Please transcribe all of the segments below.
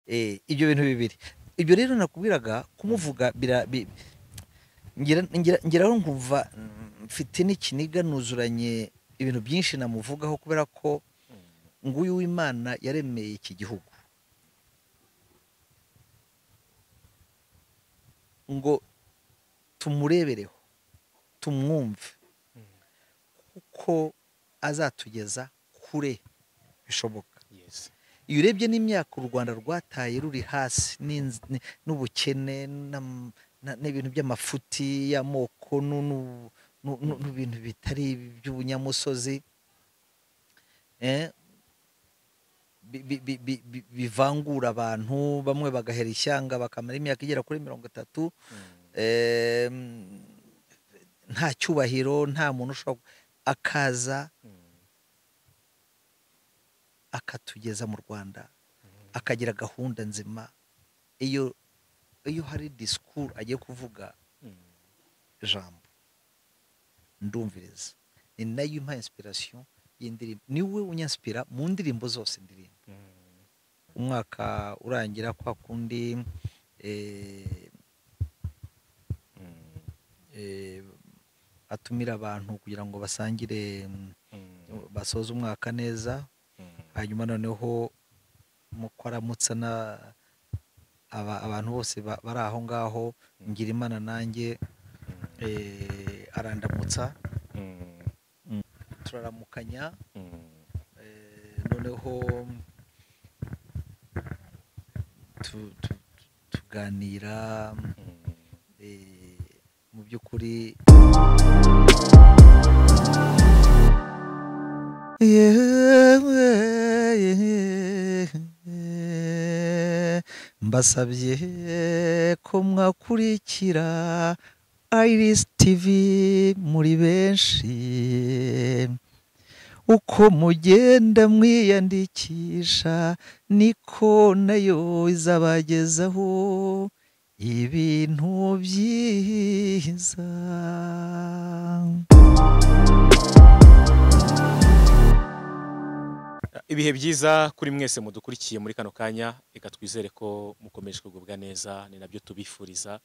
Ibyo bintu bibiri, ibyo rero nakubwiraga kumuvuga ngeraho nkumva mfite n'ikiniga, nuzuranye ibintu byinshi namuvugaho, kubera ko nguyu w'Imana yaremeye iki gihugu ngo tumurebereho, tumwumve, kuko azatugeza kure bishoboka. Iyo urebye n'imyaka u Rwanda rwataye ruri hasi n'ubukene n'ibintu by'amafuti y'amoko n'ibintu bitari by'ubunyamusozi, bivangura abantu, bamwe bagahera ishyanga bakamara imyaka igera kuri 30, nta cyubahiro, nta muntu ushobora, akaza akatugeza mu Rwanda, akagira gahunda nzima. Iyo hari discours agiye kuvuga ijambo ndumviriza, ni nayo impa inspiration y'indirimbo, niwe unyanspira mu ndirimbo zose ndirimbo. Umwaka urangira kwa kundi atumira abantu kugira ngo basangire, basoze umwaka neza, hanyuma noneho mukoramutsa na abantu bose bari aho ngaho, ngira Imana nanjye arandamutsa, turaramukanya, noneho tuganira mu by'ukuri. Mbasabye ko mwakurikira Iris TV muri benshi, uko mugenda mwiyandikisha niko nayo izabagezaho ibintu byiza. Ibihe byiza kuri mwese mudukurikiye muri kano kanya, reka twizere ko mukomeje kugubwa neza, ni nabyo tubifuriza.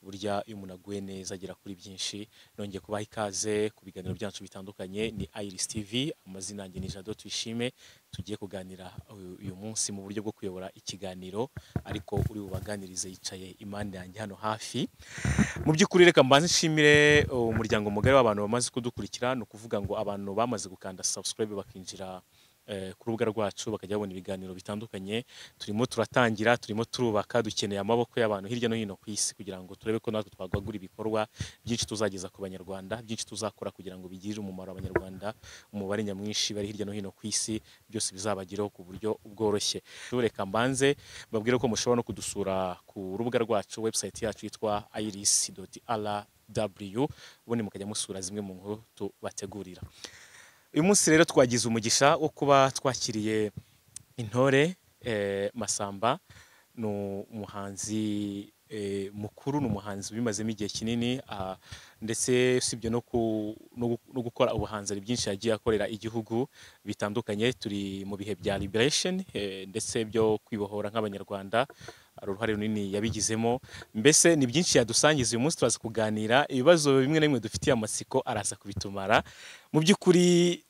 Burya iyo umuntu aguye neza agera kuri byinshi. Nongeye kubaha ikaze ku biganiro byacu bitandukanye, ni Iris TV, amazina yanjye ni Jado Tuyishime. Tugiye kuganira uyu munsi mu buryo bwo kuyobora ikiganiro, ariko uri bubaganirize yicaye impande yanjye hano hafi. Mu by'ukuri reka mbanze nshimire umuryango mugari w'abantu bamaze kudukurikira, ni ukuvuga ngo abantu bamaze gukanda subscribe bakinjira ku rubuga rwacu bakajya babona ibiganiro bitandukanye. Turimo turatangira, turimo turubaka, dukeneye amaboko y'abantu hirya no hino ku isi kugira ngo turebe ko natwe twagwagura ibikorwa byinshi tuzageza ku banyarwanda, byinshi tuzakora kugira ngo bigirire umumaro abanyarwanda, umubare nyamwinshi bari hirya no hino ku isi, byose bizabageraho ku buryo bworoshye. Reka mbanze mbabwire ko mushobora no kudusura ku rubuga rwacu, website yacu yitwa iris.rw, ubundi mukajya musura zimwe mu nkuru tubategurira. Uyu munsi rero twagize umugisha wo kuba twakiriye intore Masamba, ni umuhanzi mukuru, ni umuhanzi ubimazemo igihe kinini, ndetse usibye no gukora ubuhanzi ari byinshi yagiye akorera igihugu bitandukanye. Turi mu bihe bya liberation, ndetse byo kwibohora nk'abanyarwanda, hari uruhare runini yabigizemo. Mbese ni byinshi yadusangiza uyu munsi, turaza kuganira ibibazo bimwe na bimwe dufitiye amatsiko, araza kubitumara. Mu by'ukuri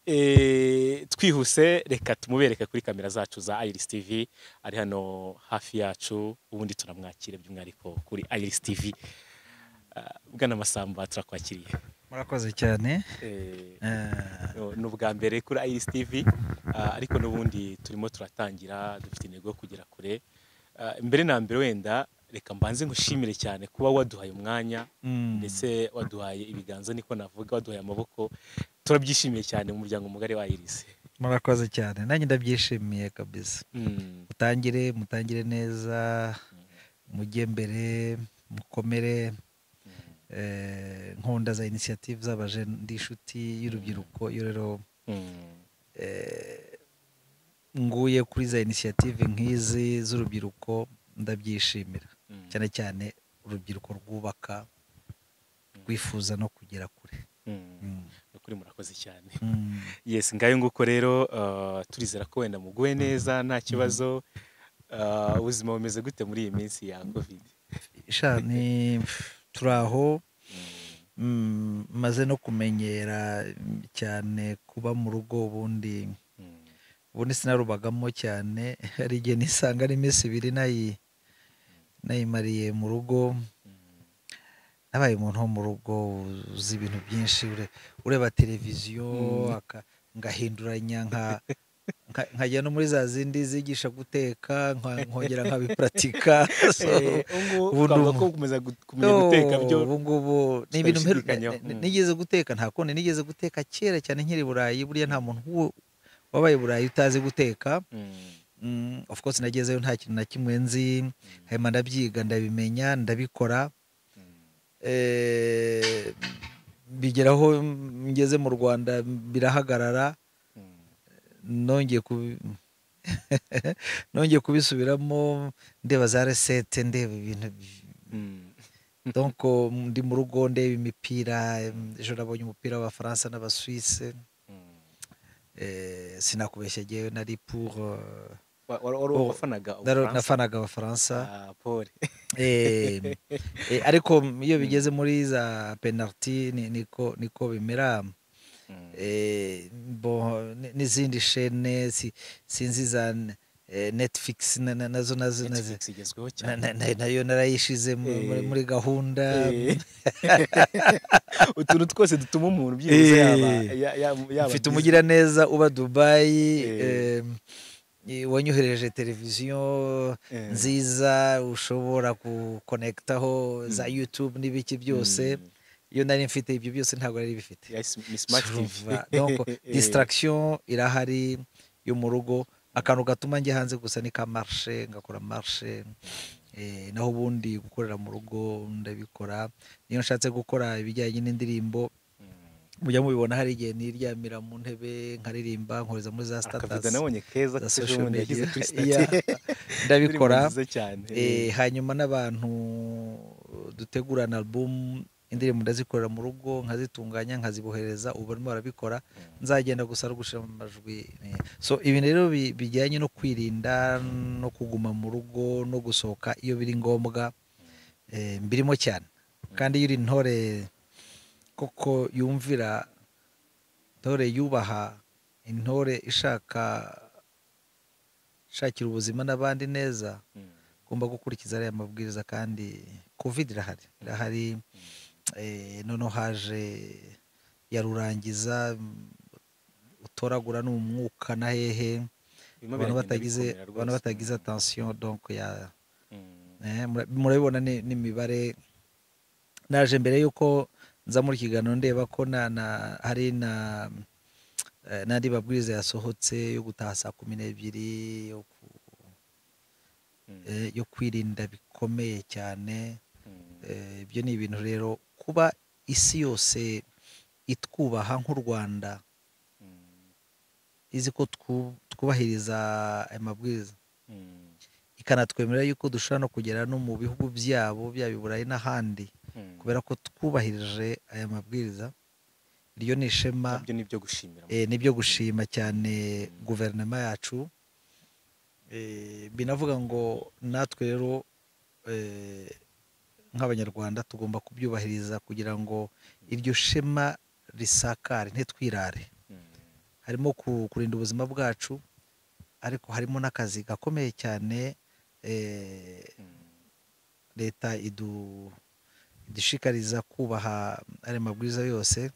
twihuse reka tumubereke kuri kamera zacu za Iris TV, ari hano hafi yacu, ubundi turamwakire by'umwihariko kuri Iris TV. Bwana Masamba, turakwakiriye. Murakoze cyane. Ni ubwa mbere kuri Iris TV, ariko n'ubundi turimo turatangira, dufite intego yo kugera kure. Mbere na mbere wenda reka mbanze ngushimire cyane kuba waduhaye umwanya, ndetse waduhaye ibiganza, niko navuga, waduhaye amaboko, turabyishimiye cyane mu muryango mugari wa Iris. Murakoze cyane, nanjye ndabyishimiye kabisa. Mutangire neza, mujye mbere, mukomere. Nkunda za initiative z'abajene, ndi inshuti y'urubyiruko, iyo rero nguye kuri za initiative nk'izi z'urubyiruko ndabyishimira, cyane cyane urubyiruko rwubaka, rwifuza no kugera kure. Nukuri murakoze cyane. Yes, ngayo nguko rero, turizera ko wenda muguwe neza nta kibazo. Ubuzima bumeze gute muri iyi minsi ya Covid? Sha, ni turaho. Maze no kumenyera cyane kuba mu rugo. Ubundi sinarubagamo cyane, hari igihe nisanga ari iminsi 2 nayimariye mu rugo. Nabaye umuntu wo mu rugo uzi ibintu byinshi, ureba televiziyo, ngahinduranya nkajya no muri za zindi zigisha guteka, nkongera nkabiparatika. Ubu ko gukomeza kumenya guteka byo ubu ngubu ni ibintu nigeze guteka, nta kundi nigeze guteka kera cyane nkiri Burayi. Buriya nta muntu wabaye Burayi utazi guteka. Of course nagezeyo nta kintu na kimwe nzi, hanyuma ndabyiga, ndabimenya, ndabikora. Bigeraho ngeze mu Rwanda birahagarara, nongeye kubisubiramo, ndeba za recette, ndeba ibintu. Donc ndi mu rugo ndeba imipira. Ejo nabonye umupira w'Abafaransa n'Abasuisse. Sinakubeshya, jyewe nari pour nafanaga Abafaransa. Ariko iyo bigeze muri za penalty niko bimera. N'izindi chaîne sinzi za Netflix nazo nayo narayishize muri gahunda. Utuntu twose dutuma umuntu byibuze yaba mfite umugiraneza uba Dubai wanyohereje televiziyo nziza ushobora gukonekitaho za YouTube n'ibiki byose. Iyo nari mfite ibyo byose ntabwo nari bifite. Donc distraction irahari yo mu rugo. Akantu gatuma njye hanze gusa ni ka marche, ngakora marche. Naho ubundi gukorera mu rugo ndabikora. Niyo nshatse gukora ibijyanye n'indirimbo, mujya mubibona, hari igihe niryamira mu ntebe nkaririmba, nkoreza muri za status nabonye keza za social media, ndabikora. Hanyuma n'abantu dutegurana album, indirimbo ndazikorera mu rugo, nkazitunganya, nkazibohereza, ubu barimo barabikora, nzagenda gusa ari gushira mu majwi. So ibi rero bijyanye no kwirinda no kuguma mu rugo no gusohoka iyo biri ngombwa, mbirimo cyane. Kandi iyo uri intore koko yumvira, intore yubaha, intore ishakira ubuzima n'abandi neza, ugomba gukurikiza ariya mabwiriza. Kandi Covid irahari. Noneho haje yarurangiza utoragura n'umwuka na hehe, abantu batagize attention. Donc ya murabibona n'imibare. Naje mbere yuko nza muri kiganiro ndeba ko hari n'andi mabwiriza yasohotse yo gutaha saa 12, yo kwirinda bikomeye cyane. Ibyo ni ibintu rero kuba isi yose itwubaha nk'u Rwanda, izi ko twubahiriza aya mabwiriza, ikanatwemerera yuko dushobora no kugera no mu bihugu byabo, byaba i Burayi n'ahandi, kubera ko twubahirije aya mabwiriza. Iryo ni ishema, nibyo gushima cyane guverinoma yacu. Binavuga ngo natwe rero nk'Abanyarwanda tugomba kubyubahiriza kugira ngo iryo shema risakare, ntitwirare. Harimo kurinda ubuzima bwacu, ariko harimo n'akazi gakomeye cyane leta idushikariza kubaha aya mabwiriza yose.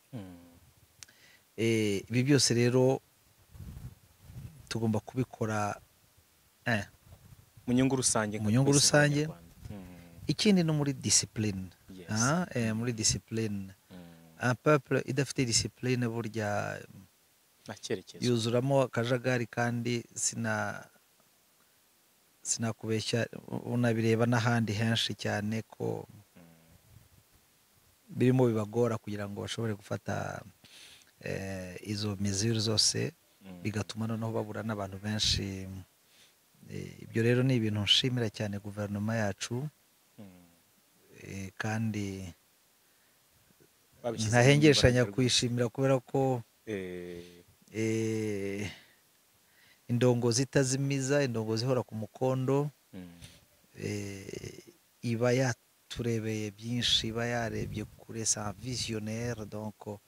Ibi byose rero tugomba kubikora mu nyungu rusange, mu nyungu rusange. Ikindi no muri discipline. Muri discipline, un peuple idafite discipline burya yuzuramo akajagari. Kandi sinakubeshya, unabireba n'ahandi henshi cyane ko birimo bibagora kugira ngo bashobore gufata izo mesure zose, bigatuma noneho babura n'abantu benshi. Ibyo rero ni ibintu nshimira cyane guverinoma yacu, kandi ntahengeshanya kuyishimira kubera ko Indongozi itazimiza, indongozi ihora ku mukondo, iba yaturebeye byinshi, iba yarebye kure, sa visionnaire. Donc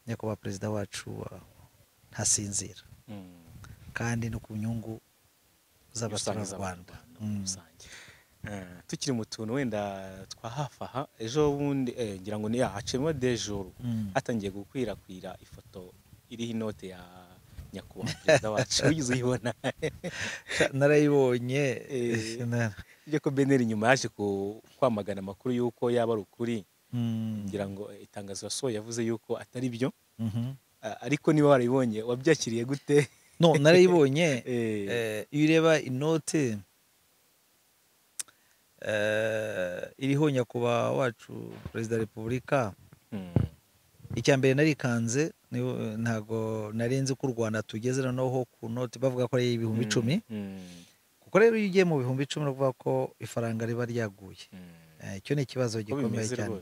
nyakubahwa perezida wacu ntasinzira, kandi no ku nyungu z'abaturarwanda. Tukiri mu tuntu wenda twa hafi aha, ejo bundi ngira ngo ni hacemo dejoro hatangiye gukwirakwira ifoto iriho inote ya nyakubahwa perezida wacu, wigeze uyibona? Narayibonye. Ibyo ko Beneri nyuma yaje kwamagana amakuru y'uko yaba ari ukuri, ngira ngo itangazo yasohoye yavuze yuko atari byo, ariko niba warayibonye wabyakiriye gute? No, narayibonye. Iyo ureba inote iriho nyakubahwa wacu perezida wa repubulika, icya mbere narikanze, ntago narenze ko u Rwanda tugeze noneho ku note bavuga ko ari 10,000, kuko rero iyo ugiye mu 10,000 no kuvuga ko ifaranga riba ryaguye, icyo ni ikibazo gikomeye cyane.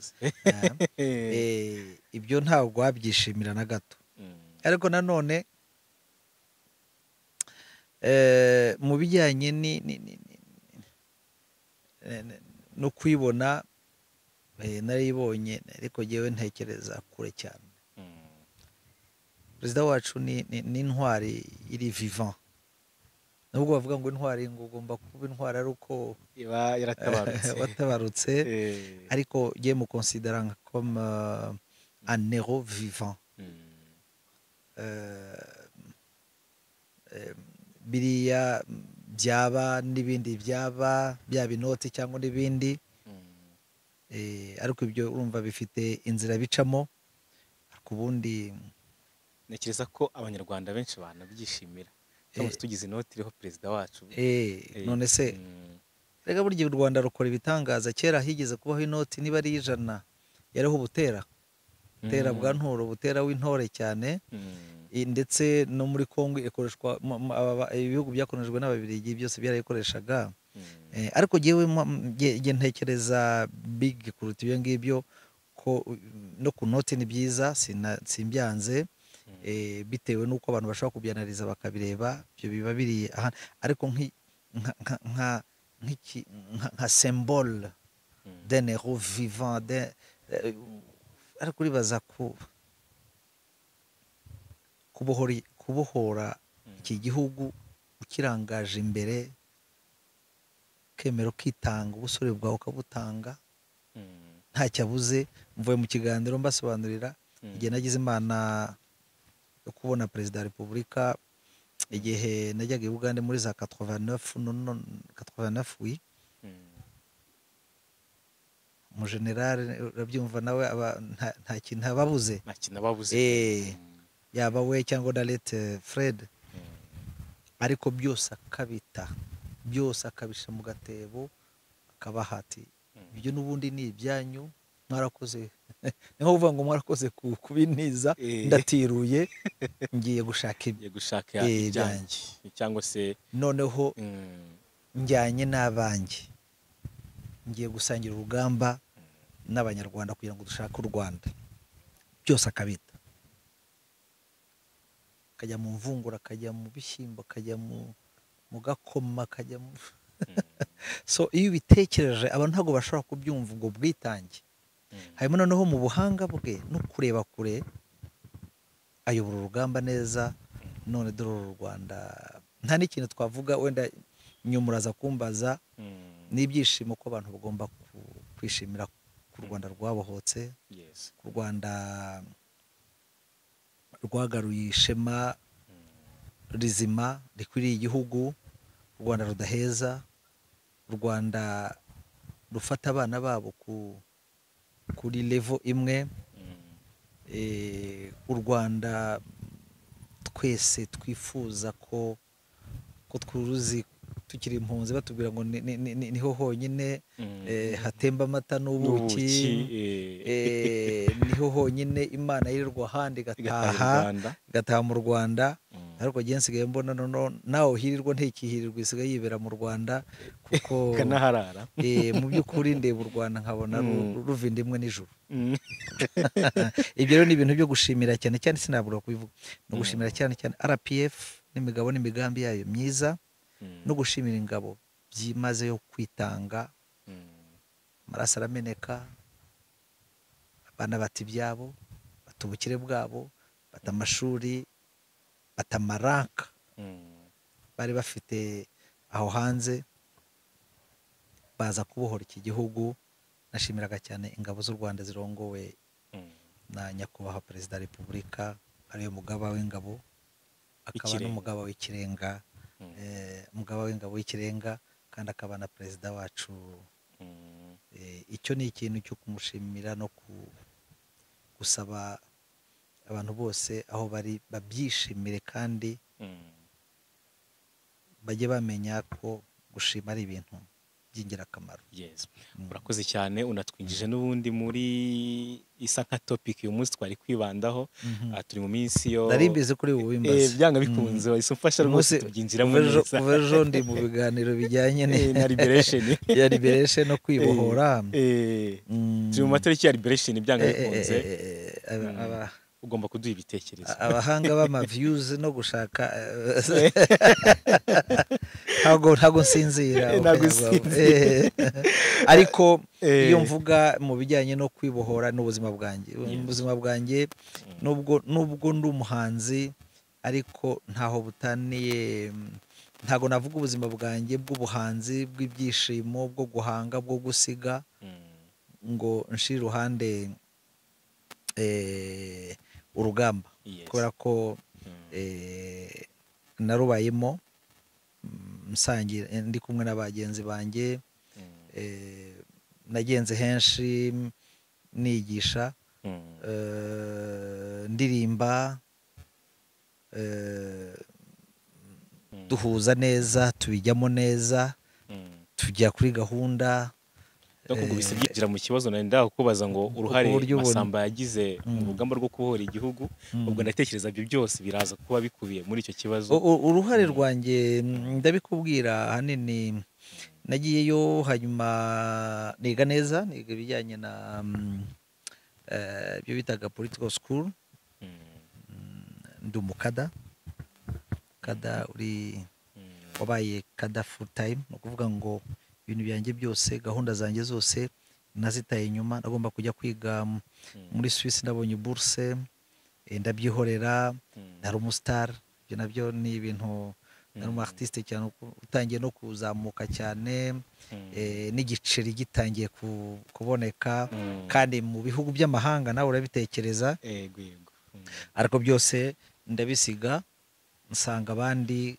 Ibyo ntabwo wabyishimira na gato. Ariko nanone mu bijyanye no kwibona, naribonye, ariko jyewe ntekereza kure cyane. Perezida wacu ni intwari iri vivant. Nubwo bavuga ngo intwari ngo ugomba kuba intwari ari uko iba yaratabarutse watabarutse, ariko jye mu considera comme un héros vivant. Biriya byaba n'ibindi byaba byaba inoti cyangwa n'ibindi, ariko ibyo urumva bifite inzira bicamo. Ariko ubundi ntekereza ko abanyarwanda benshi banabyishimira cyangwa tugize inoti iriho perezida wacu. None se rega burya u Rwanda rukora ibitangaza. Kera higeze kubaho inoti niba ari 100 yariho Butera, Butera bwa Nturo, Butera w'intore cyane, ndetse no muri Kongo ikoreshwa, ibihugu byakoronijwe n'Ababiligi byose byarayikoreshaga. Ariko jyewe ntekereza big kuruta ibyo ngibyo, ko no ku noti ni byiza, simbyanze, bitewe n'uko abantu bashobora kubyanariza bakabireba, ibyo biba biri aha. Ariko nka symbole d'un héros vivant, ariko uribaza kubohora iki gihugu ukirangaje imbere, kemera ukitanga, ubusore bwawe ukabutanga ntacyabuze. Mvuye mu kiganiro mbasobanurira igihe nagize Imana yo kubona perezida wa repubulika, igihe najyaga i Bugande muri za 89 oui, mu general urabyumva nawe aba nta kintu ababuze, yaba we cyangwa Dalete Fred, ariko byose akabita, byose akabisha mu gatebo, akabaha ati ibyo n'ubundi ni ibyanyu, mwarakoze. Ni nko kuvuga ngo mwarakoze kubintiza, ndatiruye ngiye gushaka ibyanjye, cyangwa se noneho njyanye n'abanjye, ngiye gusangira urugamba n'abanyarwanda kugira ngo dushake u Rwanda. Byose akabita, akajya mu mvungura, akajya mu bishyimbo, akajya mu gakoma, akajya mu so iyo ubitekereje abantu ntabwo bashobora kubyumva ubwo bwitange. Harimo noneho mu buhanga bwe no kureba kure, ayobora urugamba neza. None dore uru Rwanda nta n'ikintu twavuga, wenda nyuma uraza kumbaza, n'ibyishimo ko abantu bagomba kwishimira ku Rwanda rwabohotse, ku Rwanda rwagaruye ishema rizima rikwiriye igihugu, u Rwanda rudaheza, u Rwanda rufata abana babo kuri level imwe, u Rwanda twese twifuza ko twuruzi tukiri impunzi batubwira ngo niho honyine hatemba amata n'ubuki, niho honyine Imana yirirwa ahandi igataha mu Rwanda. Ariko jye nsigaye mbona nawe hirirwa ntikihirirwa, isigaye yibera mu Rwanda, kuko kanaharara. Mu by'ukuri ndeba u Rwanda nkabona ruva inda imwe n'ijuru. Ibyo rero ni ibintu byo gushimira cyane cyane, sinabura kubivuga, no gushimira cyane cyane RPF n'imigabo n'imigambi yayo myiza, no gushimira ingabo byimazeyo kwitanga. Amaraso arameneka, abana bata ibyabo, bata ubukire bwabo, bata amashuri, bata amaranka bari bafite aho hanze, baza kubohora iki gihugu. Nashimiraga cyane ingabo z'u Rwanda zirongowe na nyakubahwa Perezida wa Repubulika, ariyo mugaba w'ingabo, akaba n'umugaba w'ikirenga, umugaba w'ingabo w'ikirenga, kandi akaba na perezida wacu. Icyo ni ikintu cyo kumushimira no gusaba abantu bose aho bari babyishimire, kandi bajye bamenya ko gushima ari ibintu by'ingirakamaro. Yes. Urakoze cyane, unatwinjije n'ubundi muri isa nka topic uyu munsi twari kwibandaho. Turi mu minsi yo nari mbizi kuri ubu bimbaza byanga bikunze wahise umfasha rwose tubyinjiramo neza. Ejo ndi mu biganiro bijyanye na liberation ya liberation no kwibohora. Turi mu matariki ya liberation byanga bikunze. Ugomba kuduha ibitekerezo. Abahanga b'ama views no gushaka ntago nsinzira. Ariko iyo mvuga mu bijyanye no kwibohora n'ubuzima bwanjye, ubuzima bwanjye nubwo ndi umuhanzi, ariko ntaho butaniye, ntago navuga ubuzima bwanjye bw'ubuhanzi, bw'ibyishimo, bwo guhanga, bwo gusiga, ngo nshire iruhande urugamba, kubera ko narubayemo nsangira ndi kumwe na bagenzi banjye, nagenze henshi nigisha, ndirimba, duhuza neza, tubijyamo neza, tujya kuri gahunda. Ndakugubise byinjira mu kibazo nari ndakubaza ngo uruhare Masamba yagize mu rugamba rwo kubohora igihugu, ubwo ndatekereza ibyo byose biraza kuba bikubiye muri icyo kibazo. Uruhare rwanjye ndabikubwira ahanini nagiyeyo, hanyuma niga neza, niga ibijyanye na ibyo bitaga political school. Ndi umukada, kada uri wabaye kada full time, ni ukuvuga ngo ibintu byanjye byose, gahunda zanjye zose nazitaye inyuma. Nagomba kujya kwiga muri Suisse, ndabonye bourse, ndabyihorera. Nari umustar, ibyo nabyo ni ibintu, nari umu artiste cyane utangiye no kuzamuka cyane, n'igiceri gitangiye kuboneka, kandi mu bihugu by'amahanga nawe urabitekereza. Ariko byose ndabisiga nsanga abandi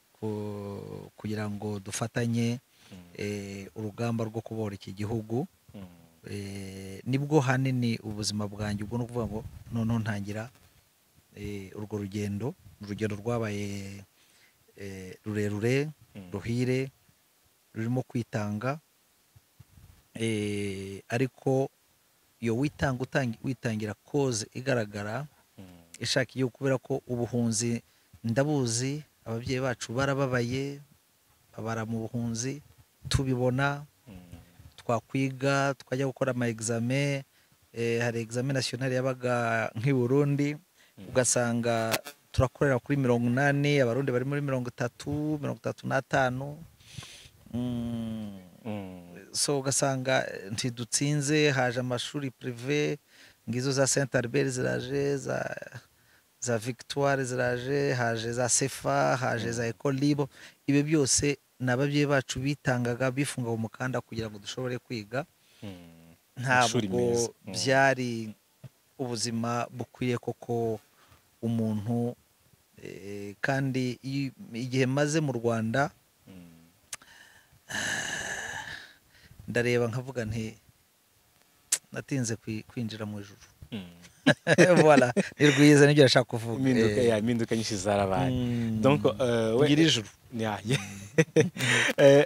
kugira ngo dufatanye urugamba rwo kubohora iki gihugu. Nibwo hanini ubuzima bwanjye ubwo no kuvuga ngo noneho ntangira urwo rugendo, urugendo rwabaye rurerure, ruhire, rurimo kwitanga, ariko iyo witanga witangira cause igaragara ishaka iyo, kubera ko ubuhunzi ndabuzi, ababyeyi bacu barababaye, babara mu buhunzi, tubibona, twakwiga twajya gukora ama examen, hari examen national yabaga nk'i Burundi, ugasanga turakorera kuri 80, abarundi bari muri 30, 35. So ugasanga ntidutsinze, haje amashuri privé, ngizo za Saint Albert ziraje, za Victoire ziraje, haje za Sefa, haje za Ecole Libre. Ibi byose n'ababyeyi bacu bitangaga, bifunga umukanda kugira ngo dushobore kwiga. Ntabwo byari ubuzima bukwiye koko umuntu, kandi igihe maze mu Rwanda ndareba nkavuga nti natinze kwinjira mu ijuru. Voilà, ni rwiza nibyo nashaka kuvuga. Impinduka ya impinduka nyinshi zarabaye. Donc ngira ijuru.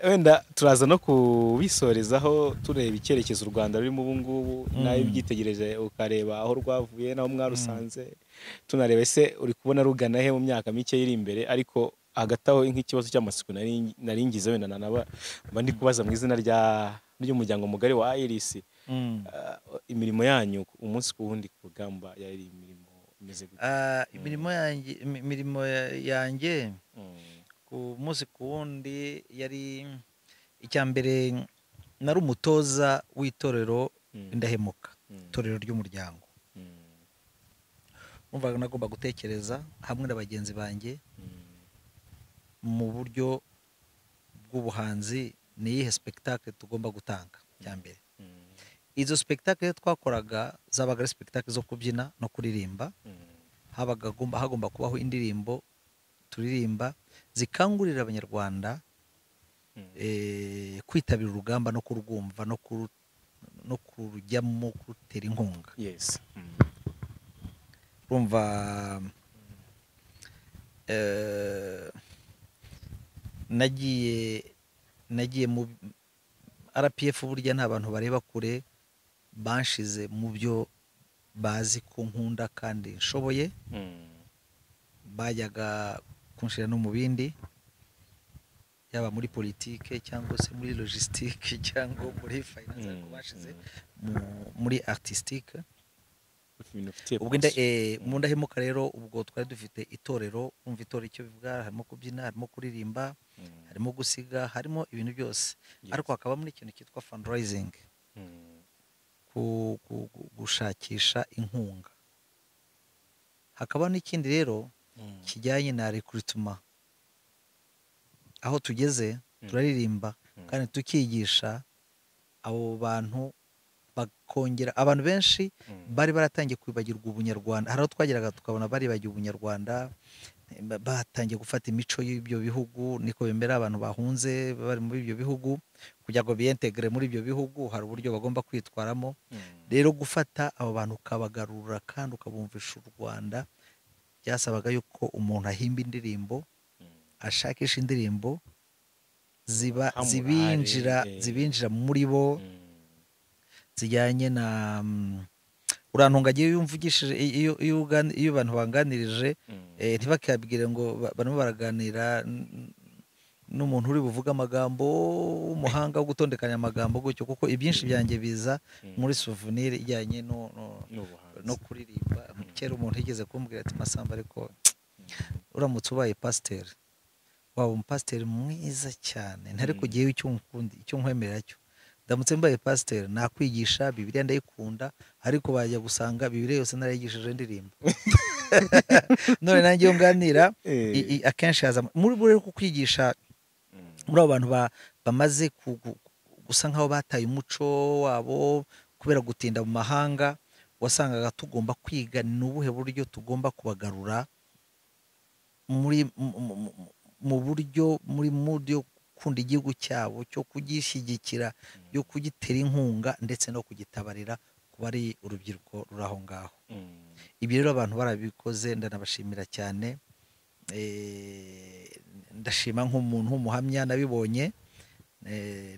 Wenda turaza no kubisorezaho tureba icyerekezo u Rwanda rurimo ubu ngubu, nawe byitegereje ukareba aho rwavuye naho mwarusanze, tunareba ese uri kubona rugana he mu myaka mike iri imbere. Ariko hagati aho nk'ikibazo cy'amasuku nari ngize wenda nanaba mba ndi kubaza mu izina ry'umuryango mugari wa Iris, imirimo yanyu umunsi ku wundi ku rugamba yari imirimo Imeze gute? Imirimo yanjye ku munsi ku wundi yari icya mbere, nari umutoza w'itorero Indahemuka, itorero ry'umuryango. Numvaga nagomba gutekereza hamwe na bagenzi banjye mu buryo bw'ubuhanzi, ni iyihe spectacle tugomba gutanga. Cya mbere, izo spectacle twakoraga zabaga ari spectacle zo kubyina no kuririmba. Habaga hagomba kubaho indirimbo turirimba zikangurira Abanyarwanda kwitabira urugamba no kurwumva no kurujyamo, kurutera inkunga. Urumva, nagiye mu RPF. Burya nta bantu bareba kure banshize mu byo bazi ko nkunda kandi nshoboye, bajyaga kunshira no mu bindi, yaba muri politike cyangwa se muri logistique cyangwa muri finance, ariko bashize muri artistique. Ibintu ufitiye Ubwo passion. Mu Ndahemuka rero, ubwo twari dufite itorero. Umva, itorero icyo bivuga, harimo kubyina, harimo kuririmba, harimo gusiga, harimo ibintu byose, ariko hakabamo n'ikintu cyitwa fundraising, gushakisha inkunga. Hakaba n'ikindi rero kijyanye na recruitment. Aho tugeze turaririmba kandi tukigisha abo bantu, bakongera abantu benshi bari baratangiye kwibagirwa ubunyarwanda. Hari aho twageraga tukabona baribagiwe ubunyarwanda, batangiye gufata imico y'ibyo bihugu. Niko bemera, abantu bahunze bari muri ibyo bihugu, kugira ngo biyentegere muri ibyo bihugu hari uburyo bagomba kwitwaramo. Rero gufata abo bantu ukabagarura kandi ukabumvisha u Rwanda, byasabaga yuko umuntu ahimba indirimbo, ashakisha indirimbo ziba Hamurare, zibinjira zibinjira muri bo, zijyanye na urantunga. Iyo umvugishije, iyo abantu banganirije, ntibakabwire ngo barimo baraganira n'umuntu uri buvuge amagambo w'umuhanga wo gutondekanya amagambo gutyo, kuko ibyinshi byanjye biza muri souvenir ijyanye N'ubuhanzi. no kuririmba. Kera umuntu yigeze kumbwira ati: "Masamba, ariko uramutse ubaye pasiteri waba umupasiteri mwiza cyane." Ntari kugiyeho icyo nkundi, icyo nkwemerera cyo, ndamutse mbaye pasiteri nakwigisha Bibiliya, ndayikunda, ariko bajya gusanga Bibiliya yose narayigishije ndirimba. None nanjye iyo nganira, akenshi haza muri buri kukwigisha muri abo bantu bamaze gusa nkaho bataye umuco wabo kubera gutinda mu mahanga, wasangaga tugomba kwiga ni ubuhe buryo tugomba kubagarura muri mu buryo, muri mood yo gukunda igihugu cyabo, cyo kugishyigikira, yo kugitera inkunga ndetse no kugitabarira kuba ari urubyiruko ruri aho ngaho. Ibi rero abantu barabikoze, ndanabashimira cyane. Ndashima nk'umuntu w'umuhamya nabibonye.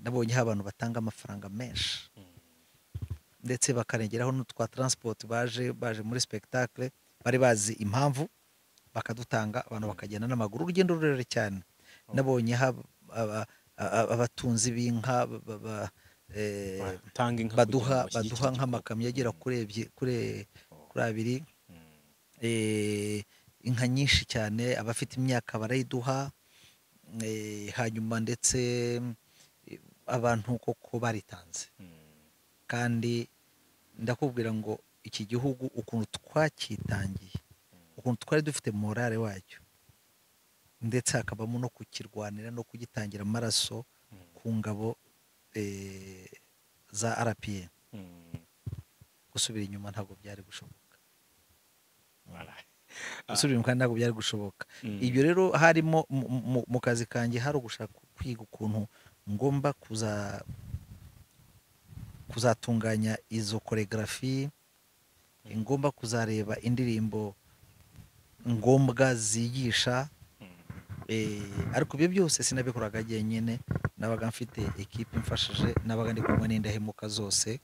Nabonye aho abantu batanga amafaranga menshi, ndetse bakarengeraho n'utwa transport, baje muri spectacle bari bazi impamvu, bakadutanga, abantu bakagenda n'amaguru urugendo rurerure cyane. Nabonye aho abatunzi b'inka Batanga inka baduha kugira ngo bashyigikire baduha igikorwa. nk'amakamyo agera kuri ebyiri, kuri abiri, inka nyinshi cyane, abafite imyaka barayiduha. Hanyuma ndetse abantu koko baritanze. Kandi ndakubwira ngo iki gihugu ukuntu twakitangiye, ukuntu twari dufite morale wacyo, ndetse hakabamo no kukirwanira no kugitangira amaraso ku ngabo za RPA, gusubira inyuma ntabwo byari gushoboka. Voilà. Gusubira inyuma kandi ntabwo byari gushoboka. Ibyo rero harimo mu kazi kanjye, hari ugushaka kwiga ukuntu ngomba kuzatunganya izo choreography, ngomba kuzareba indirimbo ngombwa zigisha. Ariko ibyo byose sinabikoraga jyenyine, nabaga mfite ekipe imfashije, nabaga ndi kumwe n'indahemuka zose.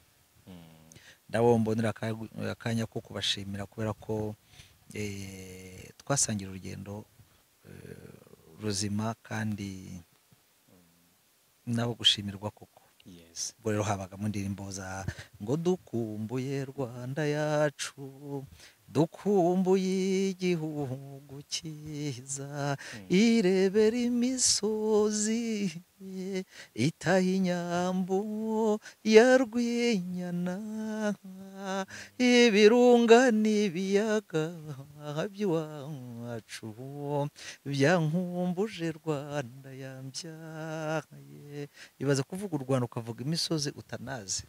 Ndabo mbonera akanya ko kubashimira kubera ko twasangira urugendo ruzima, kandi nabo gushimirwa koko. Ubwo rero habagamo indirimbo za ngo dukumbuye Rwanda yacu, Dukumbuye igihugu cyiza, irebera imisozi itaha inyambo ya Rwinyana, ibirunga n'ibiyaga by'iwacu byankumbuje Rwanda yambyaye. Ibaza kuvuga u Rwanda ukavuga imisozi utanazi,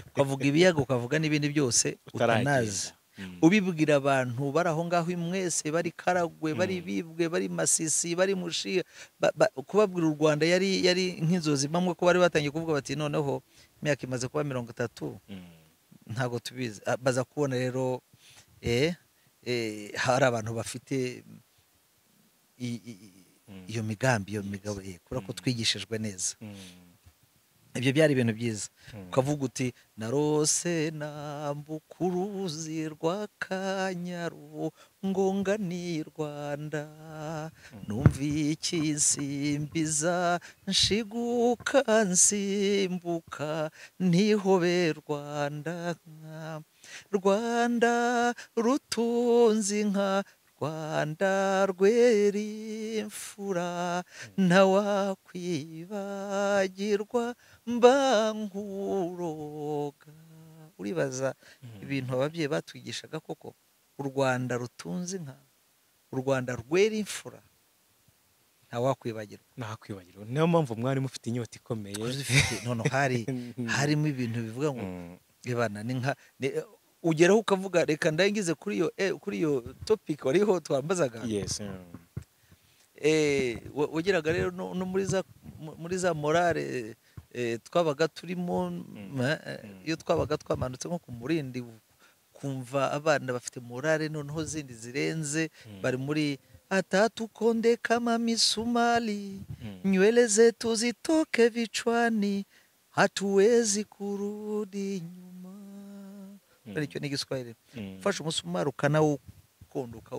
ukavuga ibiyaga, ukavuga n'ibindi byose utanazi, ubibwira abantu bari aho ngaho mwese, bari Karagwe, bari Bibwe, bari Masisi, bari Mushiya, kubabwira u Rwanda yari nk'inzozi. Bamwe ko bari batangiye kuvuga bati noneho imyaka imaze kuba 30 ntago tubizi. Baza kubona rero hari abantu bafite iyo migambi, iyo migabo, kubera ko twigishijwe neza. Ibyo byari ibintu byiza. Ukavuga uti narose nambuka uruzi rwa Kanyaru ngonga ni Rwanda, numva ikisimbiza nshiguka nsimbuka ntihobe Rwanda, Rwanda rutunze inka, Rwanda rwera imfura, ntawakwibagirwa mba nkuroga. Uribaza ibintu ababyeyi batwigishaga koko, u Rwanda rutunze inka, u Rwanda rwera imfura, ntawakwibagirwa. Ntakwibagirwa. Niyo mpamvu mwari mufite inyota ikomeye. None harimo ibintu bivuga ngo ibana n'inka, ugeraho ukavuga reka ndangize kuri iyo topic wariho twambazaga. Yes. Wageraga rero no muri za morale twabaga turimo, iyo twabaga twamanutse nko ku Murindi, kumva abana bafite morale noneho zindi zirenze, bari muri atatukonde kama misumali, nywele zetu zitoke vichwani, hatuwezi kurudi nyuma. Aricyo ni Igiswahili. Ufashe umusumari ukanawukondoka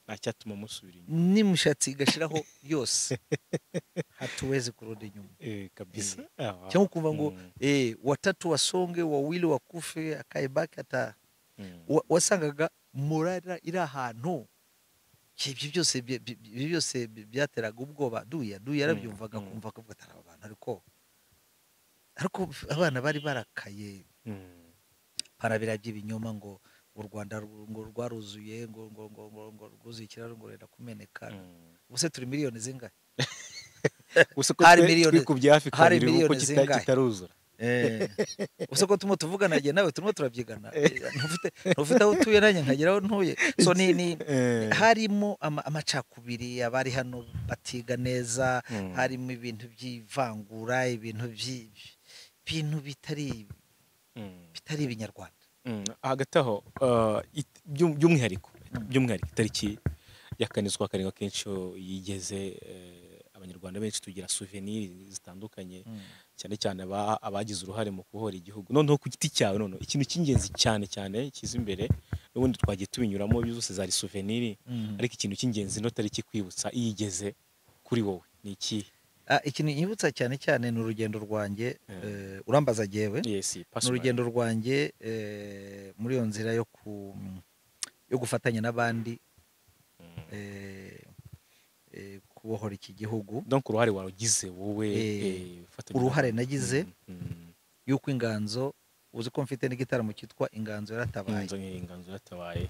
ntacyatuma musubira inyuma, n'imishatsi igashiraho yose, hatuwezi kurudi nyuma. Kabisa. Cyangwa ukumva ngo watatu wasonge, wawili wakufe, akaibaki ata. Wasangaga morale iri ahantu. Ibyo byose byateraga ubwoba. Duya yarabyumvaga, kumva akavuga ati aba bantu, ariko abana bari barakaye, parabira by'ibinyoma ngo u Rwanda ngo rwaruzuye, ngo ngo ngo ngo ngo rwuzuye ikiraro ngo rera kumeneka. Ubuse turi miliyoni zingahe? Hari miliyoni hari miliyoni zingahe kitaruzura? Ubuse ko turimo tuvugana nagiye nawe turimo turabyigana, ntufite aho utuye nanjye nkagera aho ntuye. So ni harimo amacakubiri, abari hano batiga neza, harimo ibintu by'ivangura, ibintu bintu bitari ibinyarwanda. Hagati aho by'umwihariko itariki ya 4 z'ukwa 7 akenshi yigeze, abanyarwanda benshi tugira souvenir zitandukanye, cyane cyane abagize uruhare mu kubohora igihugu. Noneho ku giti cyawe, noneho ikintu cy'ingenzi cyane cyane kiza imbere, n'ubundi twagiye tubinyuramo byose zari souvenir, ariko ikintu cy'ingenzi no tariki kwibutsa iyigeze kuri wowe ni iki? Ikintu nyibutsa cyane cyane ni urugendo rwanjye. Urambaza jewe? Yes, ni urugendo rwanjye muri iyo nzira yo gufatanya n'abandi kubohora iki gihugu. Donc uruhare warugize wowe? Uruhare nagize yuko inganzo, uzi ko mfite n'igitaramo cyitwa Inganzo Yaratabaye. Inganzo Yaratabaye.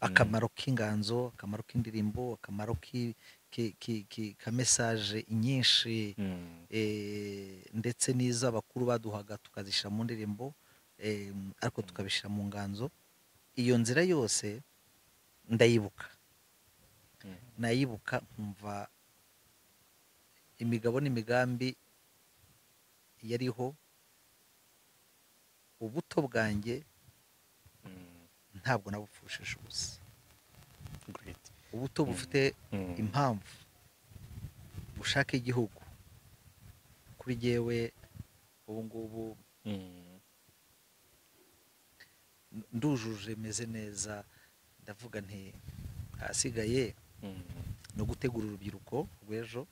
Akamaro k'inganzo, akamaro k'indirimbo, akamaro ka message nyinshi, ndetse n'izo abakuru baduhaga tukazishyira mu ndirimbo, ariko tukabishyira mu nganzo. Iyo nzira yose ndayibuka, nayibuka nkumva imigabo n'imigambi yariho. Ubuto bwanjye ntabwo nabupfushije ubusa. Ubuto bufite impamvu bushaka igihugu. Kuri jewe ubu ngubu ndujuje, meze neza, ndavuga nti ahasigaye no gutegura urubyiruko rw'ejo,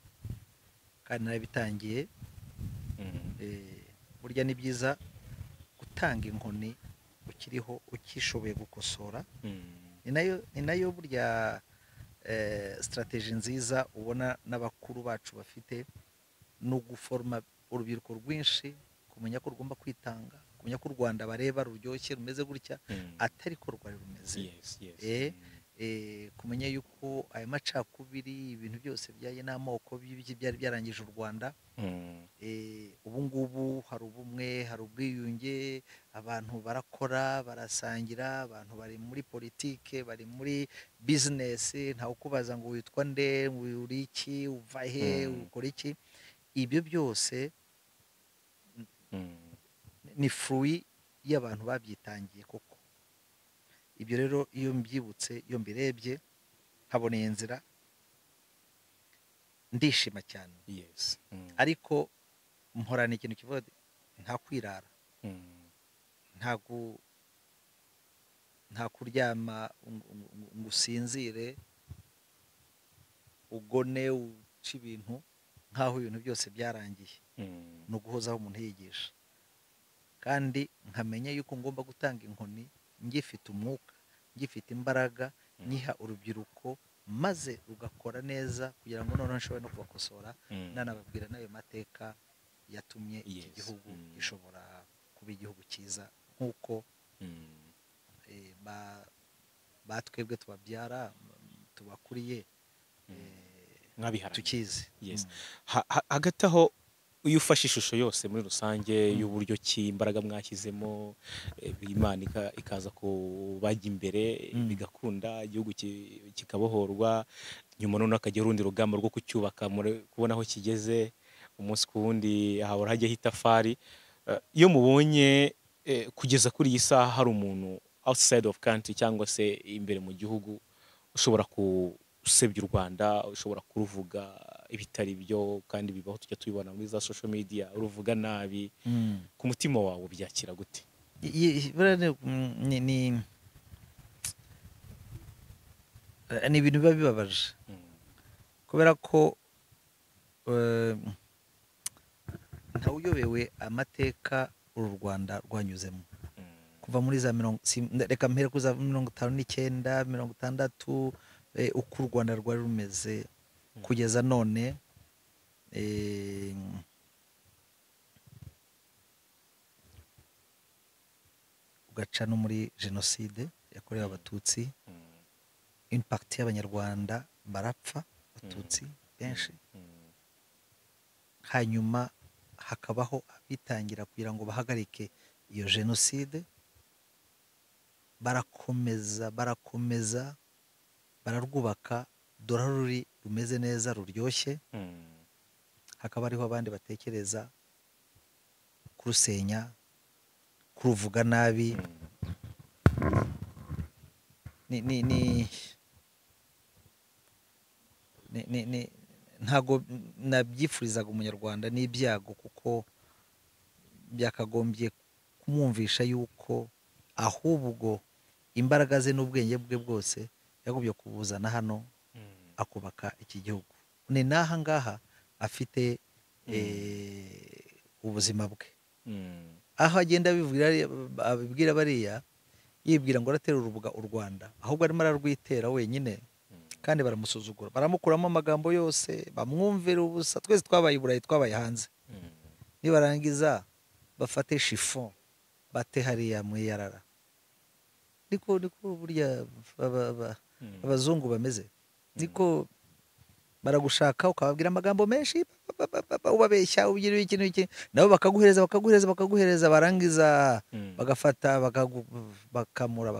kandi narabitangiye. Burya ni byiza gutanga inkoni ukiriho ukishoboye gukosora. Ni nayo burya strategy nziza ubona n'abakuru bacu bafite, no guforma urubyiruko rwinshi, kumenya ko rugomba kwitanga, kumenya ko u Rwanda bareba ruryoshye rumeze gutya atari ko rwari rumeze. Kumenya yuko aya macakubiri, ibintu byose byaye n'amoko byari byarangije u Rwanda. Ubu ngubu hari ubumwe, hari ubwiyunge, abantu barakora, barasangira, abantu bari muri politike, bari muri business, ntawe ukubaza ngo witwa nde, uri iki, uva he, ukora iki. Ibyo byose ni fruit y'abantu babyitangiye koko. Ibyo rero iyo mbyibutse, iyo mbirebye, nkaboneye inzira, ndishima cyane. Ariko mporana ikintu kivuga nta kwirara, nta kuryama ngo usinzire, ugone uca ibintu nkaho ibintu byose byarangiye. Ni uguhozaho umuntu yigisha, kandi nkamenya yuko ngomba gutanga inkoni ngifite umwuka, ngifite imbaraga, nyiha urubyiruko maze rugakora neza, kugira ngo noneho nshobore no kubakosora, nanababwira n'ayo mateka yatumye iki gihugu gishobora kuba igihugu cyiza nk'uko batwebwe tubabyara, tubakuriye, tukizi. Hagati aho iyo ufashe ishusho yose muri rusange y'uburyo ki imbaraga mwashyizemo, Imana ikaza kubajya imbere, bigakunda, igihugu kikabohorwa, nyuma none akajya urundi rugamba rwo kucyubaka, kubona aho kigeze umunsi ku wundi hahora hajyaho itafari. Iyo mubonye kugeza kuri iyi saha hari umuntu outside of country cyangwa se imbere mu gihugu ushobora gusebya u Rwanda, ushobora kuruvuga ibitari byo, kandi bibaho, tujya tubibona muri za social media, uruvuga nabi, ku mutima wawe byakira gute? Ni ibintu biba bibabaje, kubera ko ntawuyobewe amateka uru Rwanda rwanyuzemo kuva muri za reka mpere kuri za 59, 60, uko u Rwanda rwari rumeze kugeza none. Ugaca no muri jenoside yakorewe Abatutsi, une partie y'Abanyarwanda barapfa, Abatutsi benshi, hanyuma hakabaho abitangira kugira ngo bahagarike iyo jenoside, barakomeza barakomeza bararwubaka, dore ruri rumeze neza ruryoshye, hakaba hariho abandi batekereza kurusenya, kuruvuga nabi. Ni ntago nabyifurizaga Umunyarwanda n'ibyago, kuko byakagombye kumwumvisha yuko ahubwo imbaraga ze n'ubwenge bwe bwose yagombye kubuzana hano akubaka iki gihugu. Ni n'aha ngaha afite ubuzima bwe, aho agenda abibwira bariya, yibwira ngo aratera urubuga u Rwanda, ahubwo arimo ararwitera wenyine, kandi baramusuzugura, baramukuramo amagambo yose, bamwumvira ubusa. Twese twabaye i Burayi, twabaye hanze, nibarangiza bafate chiffon bate hariya mu yarara. Niko burya abazungu bameze, niko baragushaka ukababwira amagambo menshi, ubabeshya, ugira iki n'iki, nabo bakaguhereza bakaguhereza bakaguhereza, barangiza bagafata bakamura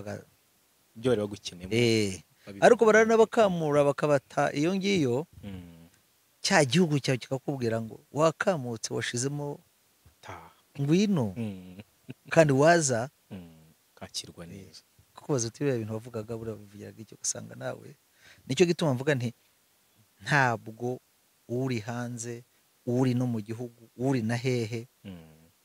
ibyo bari bagukeneye. Ariko baranabakamura bakabata iyo ngiyo, cya gihugu cyawe kikakubwira ngo wakamutse, washizemo ngwino, kandi waza kakirwa neza, kukubaza uti biriya bintu wavugaga buriya bivugiraga icyo, ugasanga nawe. Nicyo gituma mvuga nti ntabwo uri hanze, uri no mu gihugu, uri na hehe,